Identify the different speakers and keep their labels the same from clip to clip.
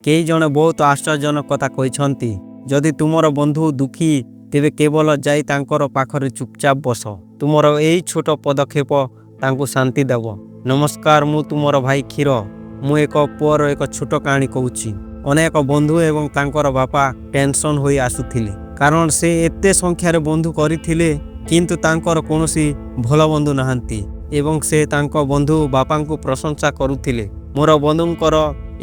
Speaker 1: କେହି ଜଣେ ବହୁତ ଆଶ୍ଚର୍ଯ୍ୟଜନକ କଥା କହିଛନ୍ତି, ଯଦି ତୁମର ବନ୍ଧୁ ଦୁଃଖୀ, ତେବେ କେବଳ ଯାଇ ତାଙ୍କର ପାଖରେ ଚୁପଚାପ ବସ। ତୁମର ଏହି ଛୋଟ ପଦକ୍ଷେପ ତାଙ୍କୁ ଶାନ୍ତି ଦେବ। ନମସ୍କାର, ମୁଁ ତୁମର ଭାଇ କ୍ଷୀର। ମୁଁ ଏକ ପୁଅର ଏକ ଛୋଟ କାହାଣୀ କହୁଛି। ଅନେକ ବନ୍ଧୁ ଏବଂ ତାଙ୍କର ବାପା ଟେନସନ୍ ହୋଇ ଆସୁଥିଲେ, କାରଣ ସେ ଏତେ ସଂଖ୍ୟାରେ ବନ୍ଧୁ କରିଥିଲେ, କିନ୍ତୁ ତାଙ୍କର କୌଣସି ଭଲ ବନ୍ଧୁ ନାହାନ୍ତି ଏବଂ ସେ ତାଙ୍କ ବନ୍ଧୁ ବାପାଙ୍କୁ ପ୍ରଶଂସା କରୁଥିଲେ, ମୋର ବନ୍ଧୁଙ୍କର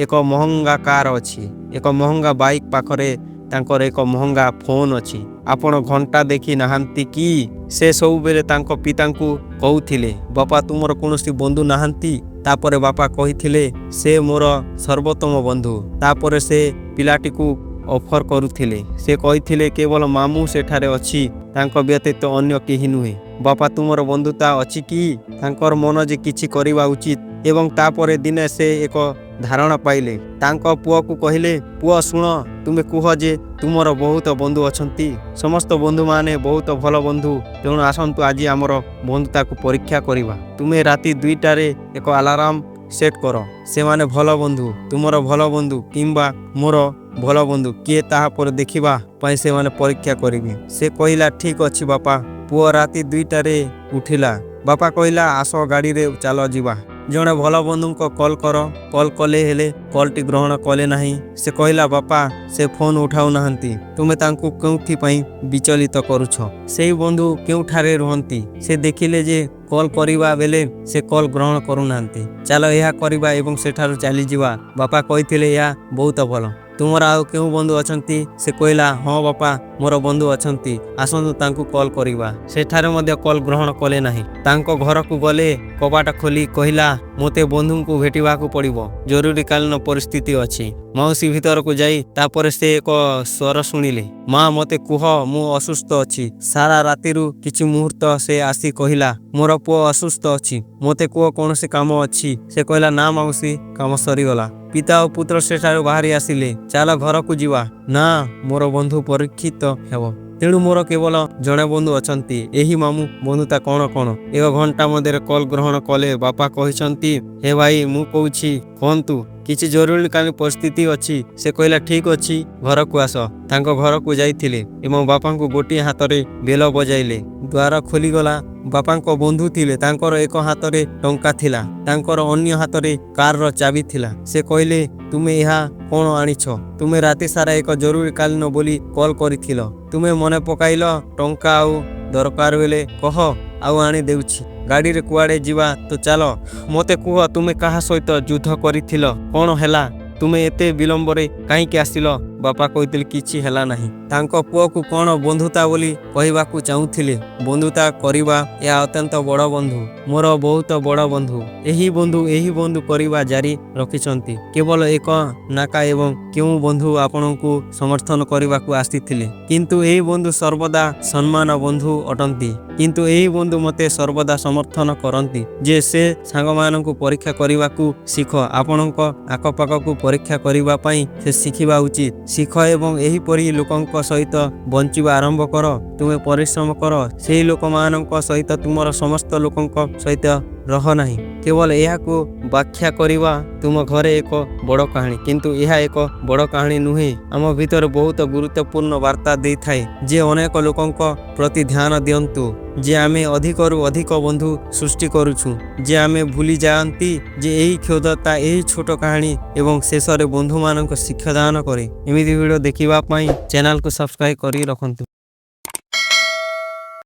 Speaker 1: ଏକ ମହଙ୍ଗା କାର ଅଛି, ଏକ ମହଙ୍ଗା ବାଇକ୍ ପାଖରେ ତାଙ୍କର ଏକ ମହଙ୍ଗା ଫୋନ୍ ଅଛି। ଆପଣ ଘଣ୍ଟା ଦେଖି ନାହାନ୍ତି କି? ସେ ସବୁବେଳେ ତାଙ୍କ ପିତାଙ୍କୁ କହୁଥିଲେ, ବାପା, ତୁମର କୌଣସି ବନ୍ଧୁ ନାହାନ୍ତି? ତାପରେ ବାପା କହିଥିଲେ, ସେ ମୋର ସର୍ବୋତ୍ତମ ବନ୍ଧୁ। ତାପରେ ସେ ପିଲାଟିକୁ ଅଫର କରୁଥିଲେ। ସେ କହିଥିଲେ, କେବଳ ମାମୁଁ ସେଠାରେ ଅଛି, ତାଙ୍କ ବ୍ୟତୀତ ଅନ୍ୟ କେହି ନୁହେଁ। ବାପା, ତୁମର ବନ୍ଧୁତା ଅଛି କି? ତାଙ୍କର ମନ ଯେ କିଛି କରିବା ଉଚିତ ଏବଂ ତାପରେ ଦିନେ ସେ ଏକ ଧାରଣା ପାଇଲେ। ତାଙ୍କ ପୁଅକୁ କହିଲେ, ପୁଅ, ଶୁଣ, ତୁମେ କୁହ ଯେ ତୁମର ବହୁତ ବନ୍ଧୁ ଅଛନ୍ତି। ସମସ୍ତ ବନ୍ଧୁମାନେ ବହୁତ ଭଲ ବନ୍ଧୁ। ତେଣୁ ଆସନ୍ତୁ ଆଜି ଆମର ବନ୍ଧୁତାକୁ ପରୀକ୍ଷା କରିବା। ତୁମେ ରାତି 2ଟାରେ ଏକ ଆଲାରାମ ସେଟ୍ କର। ସେମାନେ ଭଲ ବନ୍ଧୁ, ତୁମର ଭଲ ବନ୍ଧୁ କିମ୍ବା ମୋର ଭଲ ବନ୍ଧୁ କିଏ ତାହା ପରେ ଦେଖିବା ପାଇଁ ସେମାନେ ପରୀକ୍ଷା କରିବେ। ସେ କହିଲା, ଠିକ୍ ଅଛି ବାପା। ପୁଅ ରାତି 2ଟାରେ ଉଠିଲା। ବାପା କହିଲା, ଆସ, ଗାଡ଼ିରେ ଚାଲ ଯିବା। ଜଣେ ଭଲ ବନ୍ଧୁଙ୍କ କଲ୍ କର। କଲ୍ କଲେ, ହେଲେ କଲ୍ଟି ଗ୍ରହଣ କଲେ ନାହିଁ। ସେ କହିଲା, ବାପା, ସେ ଫୋନ୍ ଉଠାଉ ନାହାନ୍ତି। ତୁମେ ତାଙ୍କୁ କେଉଁଥିପାଇଁ ବିଚଳିତ କରୁଛ? ସେହି ବନ୍ଧୁ କେଉଁଠାରେ ରୁହନ୍ତି? ସେ ଦେଖିଲେ ଯେ କଲ୍ କରିବା ବେଳେ ସେ କଲ୍ ଗ୍ରହଣ କରୁନାହାନ୍ତି। ଚାଲ ଏହା କରିବା ଏବଂ ସେଠାରୁ ଚାଲିଯିବା। ବାପା କହିଥିଲେ, ଏହା ବହୁତ ଭଲ। ତୁମର ଆଉ କେଉଁ ବନ୍ଧୁ ଅଛନ୍ତି? ସେ କହିଲା, ହଁ ବାପା, ମୋର ବନ୍ଧୁ ଅଛନ୍ତି। ଆସନ୍ତୁ ତାଙ୍କୁ କଲ୍ କରିବା। ସେଠାରେ ମଧ୍ୟ କଲ୍ ଗ୍ରହଣ କଲେ ନାହିଁ। ତାଙ୍କ ଘରକୁ ଗଲେ, କବାଟ ଖୋଲି କହିଲା, ମୋତେ ବନ୍ଧୁଙ୍କୁ ଭେଟିବାକୁ ପଡ଼ିବ, ଜରୁରୀକାଳୀନ ପରିସ୍ଥିତି ଅଛି। ମାଉସୀ ଭିତରକୁ ଯାଇ ତାପରେ ସେ ଏକ ସ୍ୱର ଶୁଣିଲେ, ମା, ମୋତେ କୁହ, ମୁଁ ଅସୁସ୍ଥ ଅଛି। ସାରା ରାତିରୁ କିଛି ମୁହୂର୍ତ୍ତ ସେ ଆସି କହିଲା, ମୋର ପୁଅ ଅସୁସ୍ଥ ଅଛି, ମୋତେ କୁହ କୌଣସି କାମ ଅଛି? ସେ କହିଲା, ନା ମାଉସୀ, କାମ ସରିଗଲା। ପିତା ଓ ପୁତ୍ର ସେଠାରୁ ବାହାରି ଆସିଲେ। ଚାଲ ଘରକୁ ଯିବା। ନା, ମୋର ବନ୍ଧୁ ପରୀକ୍ଷିତ ହେବ। ତେଣୁ ମୋର କେବଳ ଜଣେ ବନ୍ଧୁ ଅଛନ୍ତି, ଏହି ମାମୁଁ। ବନ୍ଧୁତା କ'ଣ କ'ଣ? ଏକ ଘଣ୍ଟା ମଧ୍ୟରେ କଲ୍ ଗ୍ରହଣ କଲେ। ବାପା କହିଛନ୍ତି, ହେ ଭାଇ, ମୁଁ କହୁଛି, କୁହନ୍ତୁ, କିଛି ଜରୁରୀକାଳୀନ ପରିସ୍ଥିତି ଅଛି। ସେ କହିଲା, ଠିକ୍ ଅଛି, ଘରକୁ ଆସ। ତାଙ୍କ ଘରକୁ ଯାଇଥିଲେ ଏବଂ ବାପାଙ୍କୁ ଗୋଟିଏ ହାତରେ ବେଲ ବଜାଇଲେ। ଦ୍ୱାର ଖୋଲିଗଲା। ବାପାଙ୍କ ବନ୍ଧୁ ଥିଲେ। ତାଙ୍କର ଏକ ହାତରେ ଟଙ୍କା ଥିଲା, ତାଙ୍କର ଅନ୍ୟ ହାତରେ କାରର ଚାବି ଥିଲା। ସେ କହିଲେ, ତୁମେ ଏହା କ'ଣ ଆଣିଛ? ତୁମେ ରାତି ସାରା ଏକ ଜରୁରୀକାଳୀନ ବୋଲି କଲ୍ କରିଥିଲ। ତୁମେ ମନେ ପକାଇଲ ଟଙ୍କା ଆଉ ଦରକାର ବେଳେ କହ, ଆଉ ଆଣି ଦେଉଛି। ଗାଡ଼ିରେ କୁଆଡ଼େ ଯିବା ତ ଚାଲ। ମୋତେ କୁହ, ତୁମେ କାହା ସହିତ ଯୁଦ୍ଧ କରିଥିଲ? କ'ଣ ହେଲା? ତୁମେ ଏତେ ବିଳମ୍ବରେ କାହିଁକି ଆସିଲ? ବାପା କହିଥିଲେ, କିଛି ହେଲା ନାହିଁ। ତାଙ୍କ ପୁଅକୁ କ'ଣ ବନ୍ଧୁତା ବୋଲି କହିବାକୁ ଚାହୁଁଥିଲେ? ବନ୍ଧୁତା କରିବା ଏହା ଅତ୍ୟନ୍ତ ବଡ଼ ବନ୍ଧୁ, ମୋର ବହୁତ ବଡ଼ ବନ୍ଧୁ। ଏହି ବନ୍ଧୁ ଏହି ବନ୍ଧୁ କରିବା ଜାରି ରଖିଛନ୍ତି। କେବଳ ଏକ ନାକା ଏବଂ କେଉଁ ବନ୍ଧୁ ଆପଣଙ୍କୁ ସମର୍ଥନ କରିବାକୁ ଆସିଥିଲେ, କିନ୍ତୁ ଏହି ବନ୍ଧୁ ସର୍ବଦା ସମ୍ମାନ ବନ୍ଧୁ ଅଟନ୍ତି। କିନ୍ତୁ ଏହି ବନ୍ଧୁ ମୋତେ ସର୍ବଦା ସମର୍ଥନ କରନ୍ତି ଯେ ସେ ସାଙ୍ଗମାନଙ୍କୁ ପରୀକ୍ଷା କରିବାକୁ ଶିଖ। ଆପଣଙ୍କ ଆଖପାଖକୁ ପରୀକ୍ଷା କରିବା ପାଇଁ ସେ ଶିଖିବା ଉଚିତ। ଶିଖ ଏବଂ ଏହିପରି ଲୋକଙ୍କ ସହିତ ବଞ୍ଚିବା ଆରମ୍ଭ କର। ତୁମେ ପରିଶ୍ରମ କର ସେହି ଲୋକମାନଙ୍କ ସହିତ, ତୁମର ସମସ୍ତ ଲୋକଙ୍କ ସହିତ ରହ ନାହିଁ। କେବଳ ଏହାକୁ ବ୍ୟାଖ୍ୟା କରିବା, ତୁମ ଘରେ ଏକ ବଡ଼ କାହାଣୀ, କିନ୍ତୁ ଏହା ଏକ ବଡ଼ କାହାଣୀ ନୁହେଁ। ଆମ ଭିତରେ ବହୁତ ଗୁରୁତ୍ୱପୂର୍ଣ୍ଣ ବାର୍ତ୍ତା ଦେଇଥାଏ ଯେ ଅନେକ ଲୋକଙ୍କ ପ୍ରତି ଧ୍ୟାନ ଦିଅନ୍ତୁ, ଯେ ଆମେ ଅଧିକରୁ ଅଧିକ ବନ୍ଧୁ ସୃଷ୍ଟି କରୁଛୁ, ଯେ ଆମେ ଭୁଲି ଯାଆନ୍ତି ଯେ ଏହି କ୍ଷୁଦ୍ରତା, ଏହି ଛୋଟ କାହାଣୀ ଏବଂ ଶେଷରେ ବନ୍ଧୁମାନଙ୍କ ଶିକ୍ଷାଦାନ କରେ। ଏମିତି ଭିଡ଼ିଓ ଦେଖିବା ପାଇଁ ଚ୍ୟାନେଲକୁ ସବସ୍କ୍ରାଇବ୍ କରି ରଖନ୍ତୁ।